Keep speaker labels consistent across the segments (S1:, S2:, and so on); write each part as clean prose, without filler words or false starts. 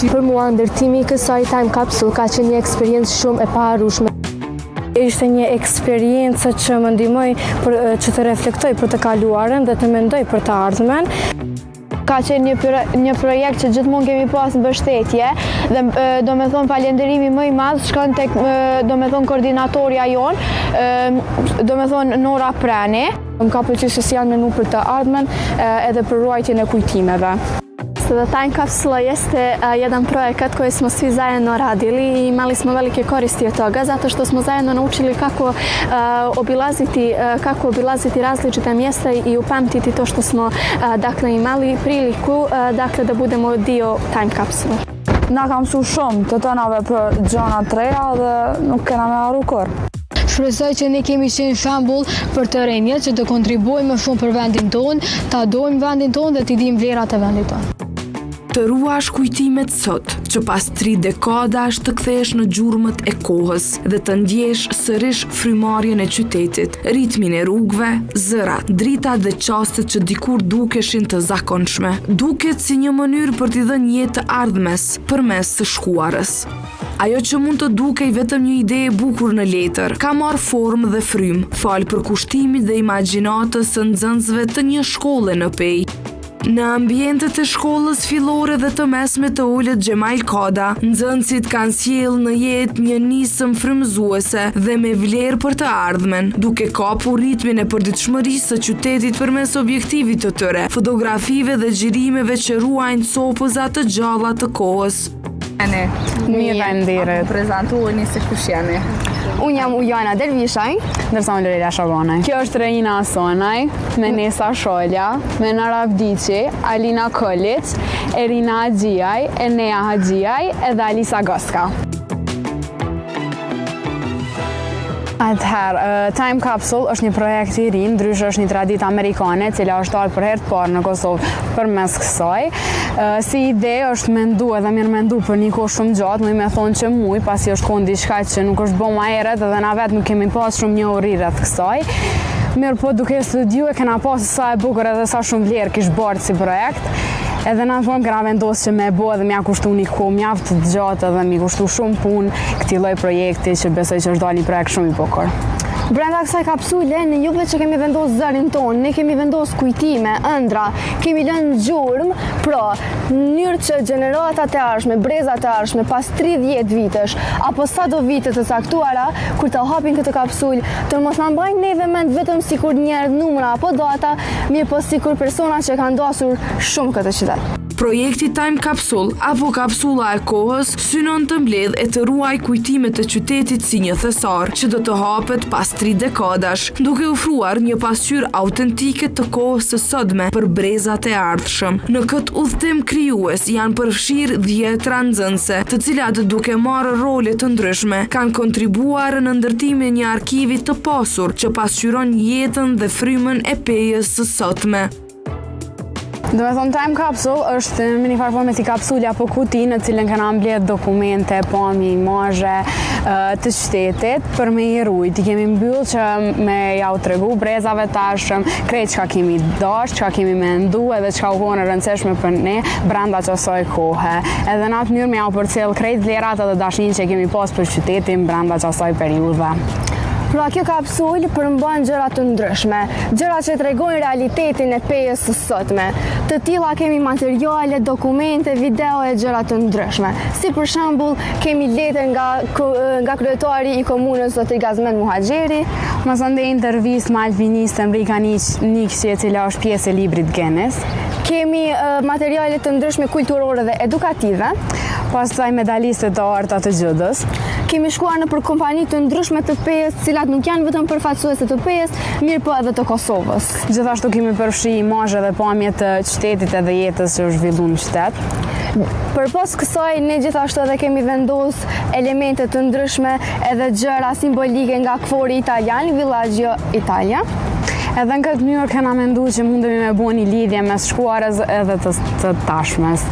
S1: Për mua, ndërtimi i kësaj time capsule ka qenë një eksperiencë shumë e paharrueshme.
S2: Ishte një eksperiencë që më ndihmoi për, që të reflektoj për të kaluarën dhe të mendoj për të ardhmen.
S3: Ka qenë një, një projekt që gjithmonë kemi pas mbështetje dhe do me thonë falenderimi më i madh shkon tek do me thonë koordinatorja jonë, do me thonë Nora Preni.
S4: Më ka pëlqyer se si janë menu për të ardhmen edhe për ruajtjen e kujtimeve.
S5: The Time Capsula jeste jedan projekat koji smo svi zajedno radili i imali smo velike koristi od toga zato što smo zajedno naučili kako obilaziti, kako obilaziti različita mjesta i upamtiti to što smo dakle imali priliku dakle da budemo dio Time Capsule.
S6: Na ka mësu shumë të tënave për gjona të reja dhe nuk kena me harru kurrë.
S1: Shpresoj që ne kemi qenë shembull për të rinjët që të kontribuojmë më shumë për vendin tonë, ta dojmë vendin tonë dhe t'i dimë vlerat e vendit tonë.
S7: Të ruash kujtimet sot, që pas tri dekadash të kthehesh në gjurmët e kohës dhe të ndjesh sërish frymarrjen e qytetit, ritmin e rrugëve, zërat, dritat dhe çastet që dikur dukeshin të zakonshme. Duket si një mënyrë për t'i dhënë jetë të ardhmes përmes së shkuarës. Ajo që mund të dukej vetëm një ide e bukur në letër, ka marrë formë dhe frymë, falë përkushtimit dhe imagjinatës së nxënësve të një shkolle në Pejë. Në ambientet e shkollës fillore dhe të mesme të ulët Xhemajl Kada, nxënësit kanë sjellë në jetë një nismë frymëzuese dhe me vlerë për të ardhmen, duke kapur ritmin e përditshmërisë së qytetit përmes objektivit të tyre, fotografive dhe xhirimeve që ruajnë copëza të gjalla të kohës.
S8: Jeni?
S6: Mirë, faleminderit.
S8: Prezantoheni se kush jeni.
S3: Unë jam Ujana Dervishaj.
S6: Ndërsa unë Lorela Shabanaj. Kjo është Reina Sonaj, Menesa Sholja, Menara Avdiqi, Alina Kolic, Erina Haxhiaj, Enea Haxhiaj edhe Alisa Goska. Atëherë, Time Capsule është një projekt i ri, ndryshe është një traditë amerikane, e cila është ardhur për herë të parë në Kosovë përmes kësaj. Si ide është mendu edhe mirë mendu për një kohë shumë gjatë, muj me thonë që muj, pasi është konë diçka që nuk është bo ma herët edhe na vetë nuk kemi pas shumë njohuri rreth kësaj. Mirë po duke studiu e kena pas sa e bukur edhe sa shumë vlerë kish bartë si projekt. Edhe në fund kena vendosë që me bo edhe me ja kushtu një kohë mjaft të gjatë edhe me kushtu shumë punë këtij lloj projekti që besoj që është dalë një projekt shumë i bukur.
S3: Brenda kësaj kapsule, ne jo veç që kemi vendosë zërin tonë, ne kemi vendosë kujtime, ëndra, kemi lënë gjurmë, pra, në mënyrë që gjeneratat e ardhshme, brezat e ardhshme, pas 30 vitesh, apo sa do vite të caktuara, kur të hapin këtë kapsul, të mos na mbajnë neve mend vetëm sikur njerëz, numra apo data, mirë po sikur persona që kanë dashur shumë këtë qytet.
S7: Projekti Time Capsule apo kapsula e kohës synon të mbledhë e të ruajë kujtimet e qytetit si një thesar që do të hapet pas tri dekadash, duke ofruar një pasqyrë autentike të kohës së sotme për brezat e ardhshëm. Në këtë udhëtim krijues janë përfshirë dhjetra nxënëse, të cilat duke marrë role të ndryshme, kanë kontribuar në ndërtimin e një arkivi të pasur që pasqyron jetën dhe frymën e Pejës së sotme.
S6: Do me thonë Time Capsule është në një farë forme si kapsula apo kuti në cilën kena mbledh dokumente, pamje, imazhe të qytetit për me i rujt. I kemi mbyll që me jau tregu brezave tashëm, krejt çka kemi dash, çka kemi mendu edhe çka u konë e rëndësishme për ne brenda qasaj kohe. Edhe në atë mënyrë me jau përcjell krejt vlerat edhe dashninë që kemi pas për qytetin brenda qasaj periudhe.
S3: Pra kjo kapsul përmban gjëra të ndryshme, gjëra që tregojnë realitetin e Pejës së sotme. Të tilla kemi materiale, dokumente, video e gjëra të ndryshme. Si për shembull, kemi letër nga nga kryetari i komunës zoti Gazmend Muhaxheri,
S6: Masandej intervistë me alpinisten Mrika Nikçi e cila është pjesë e librit Guinness.
S3: Kemi materiale të ndryshme kulturore dhe edukative.
S6: Pastaj medaliste të arta të xhudos.
S3: Kemi shkuar nëpër kompani të ndryshme të Pejës, cilat nuk janë vetëm përfaqësuese të Pejës, mirë po edhe të Kosovës.
S6: Gjithashtu kemi përfshi imazhe dhe pamje të qytetit edhe jetës që është zhvillu në qytet.
S3: Përpos kësaj, ne gjithashtu edhe kemi vendos elemente të ndryshme edhe gjëra simbolike nga KFOR-i italian, Villaggio Italia.
S6: Edhe në këtë mënyrë kena mendu që mundemi me bo një lidhje mes shkuarës edhe të, të tashmes.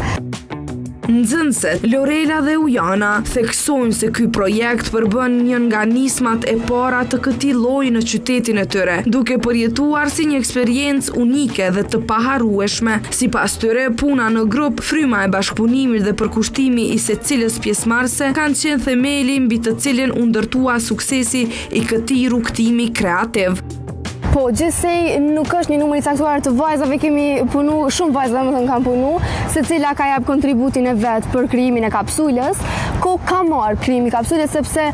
S7: Nxënëset Lorela dhe Ujana theksojnë se ky projekt përbën një nga nismat e para të këtij lloji në qytetin e tyre, duke përjetuar si një eksperiencë unike dhe të paharrueshme. Sipas tyre, puna në grup, fryma e bashkëpunimit dhe përkushtimi i secilës pjesëmarrëse kanë qenë themeli mbi të cilin u ndërtua suksesi i këtij rrugëtimi kreativ.
S3: Po, gjithsej nuk është një numër i caktuar të vajzave, kemi punu, shumë vajza domethënë kanë punu, secila ka jap kontributin e vet për krijimin e kapsulës, kohë ka marrë krijimi i kapsulës, sepse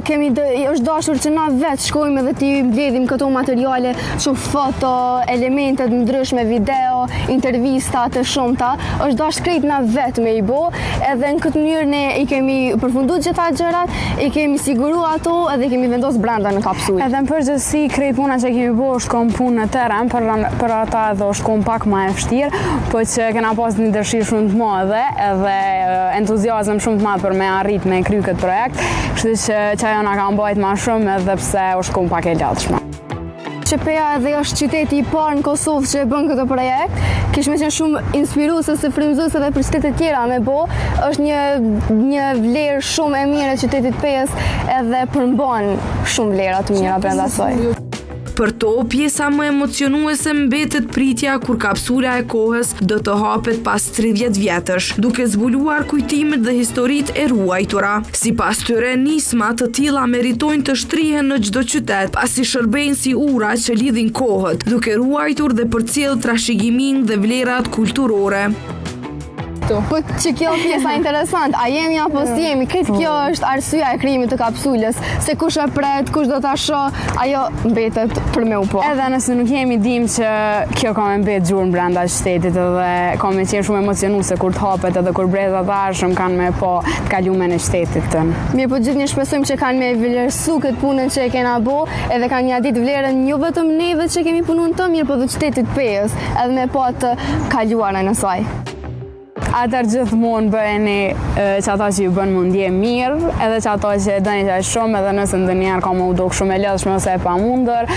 S3: kemi dë, është dashur që na vetë shkojmë edhe t'i mbledhim këto materiale, që foto, elemente të ndryshme, video, intervista të shumta, është dashur krejt na vetë me i bo, edhe në këtë mënyrë ne i kemi përfundu gjitha gjërat, i kemi siguru ato edhe i kemi vendos brenda në kapsulë.
S6: Edhe në përgjithësi, krejt puna që kemi bo është konë punë në terren, për, për ata edhe është konë pak ma e vështirë, po që kena pas një dëshirë shumë të madhe edhe entuziazëm shumë të madh për me arrit me kry këtë projekt, kështu që që ajo na ka mbajt ma shumë edhe pse është konë pak e lodhshme.
S3: Që Peja edhe është qyteti i parë në Kosovë që e bën këtë projekt, kish me qenë shumë inspiruese se frymëzuese edhe për qytetet tjera me bo, është një, një vlerë shumë e mirë e qytetit Pejës edhe përmban shumë vlera të mira brenda saj.
S7: Për to, pjesa më emocionuese mbetet pritja kur kapsula e kohës do të hapet pas 30 vjetësh, duke zbuluar kujtimet dhe historitë e ruajtura. Sipas tyre, nisma të tilla meritojnë të shtrihen në çdo qytet, pasi shërbejnë si ura që lidhin kohët, duke ruajtur dhe përcjellë trashëgiminë dhe vlerat kulturore.
S3: Po që kjo pjesa interesant, a jemi apo si jemi, këtë kjo është arsyeja e krijimit të kapsulës, se kush e pret, kush do ta shoh, ajo mbetet për me u pa.
S6: Edhe nëse nuk jemi dim që kjo ka me mbet gjurmë brenda qytetit edhe ka me qenë shumë emocionuese kur të hapet edhe kur brezat e ardhshëm kanë me pa të kalumen e qytetit tonë.
S3: Mirë, po gjithë një shpresojmë që kanë me vlerësu këtë punën që e kena bo, edhe kanë një ditë vlerën jo vetëm neve që kemi punu në të, mirë, po dhe qytetit Pejës, edhe me pa të kaluarën e saj.
S6: Atër gjithmonë bëjeni që ata që ju bën me u ndje mirë, edhe që ato që e dëni që shumë, edhe nëse ndonjëherë ka me u duk shumë e lodhshme ose e pamundur,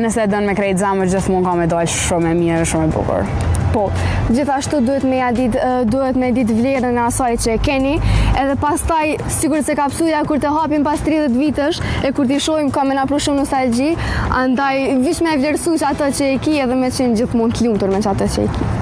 S6: nëse e dën me krejt zemër gjithmonë ka me dalë shumë e mirë, shumë e bukur.
S3: Po, gjithashtu duhet me ja dit, duhet me dit vlerën e asaj që e keni, edhe pastaj sikur se kapsula kur të hapim pas 30 vitesh e kur t'i shohim ka me na pru shumë nostalgji, andaj veç me e vlerësu që atë që e ki edhe me qenë gjithmonë të lumtur me që atë që e ki.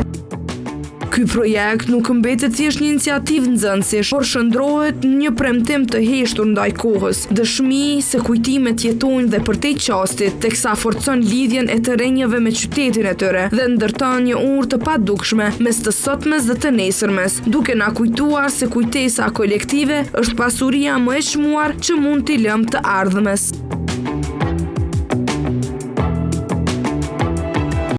S7: Ky projekt nuk mbetet thjesht një iniciativë nxënësish, por shndërrohet në një premtim të heshtur ndaj kohës, dëshmi se kujtimet jetojnë dhe përtej çastit, teksa forcon lidhjen e të rinjve me qytetin e tyre dhe ndërton një urë të padukshme mes të sotmes dhe të nesërmes, duke na kujtuar se kujtesa kolektive është pasuria më e çmuar që mund t'i lëmë të ardhmes.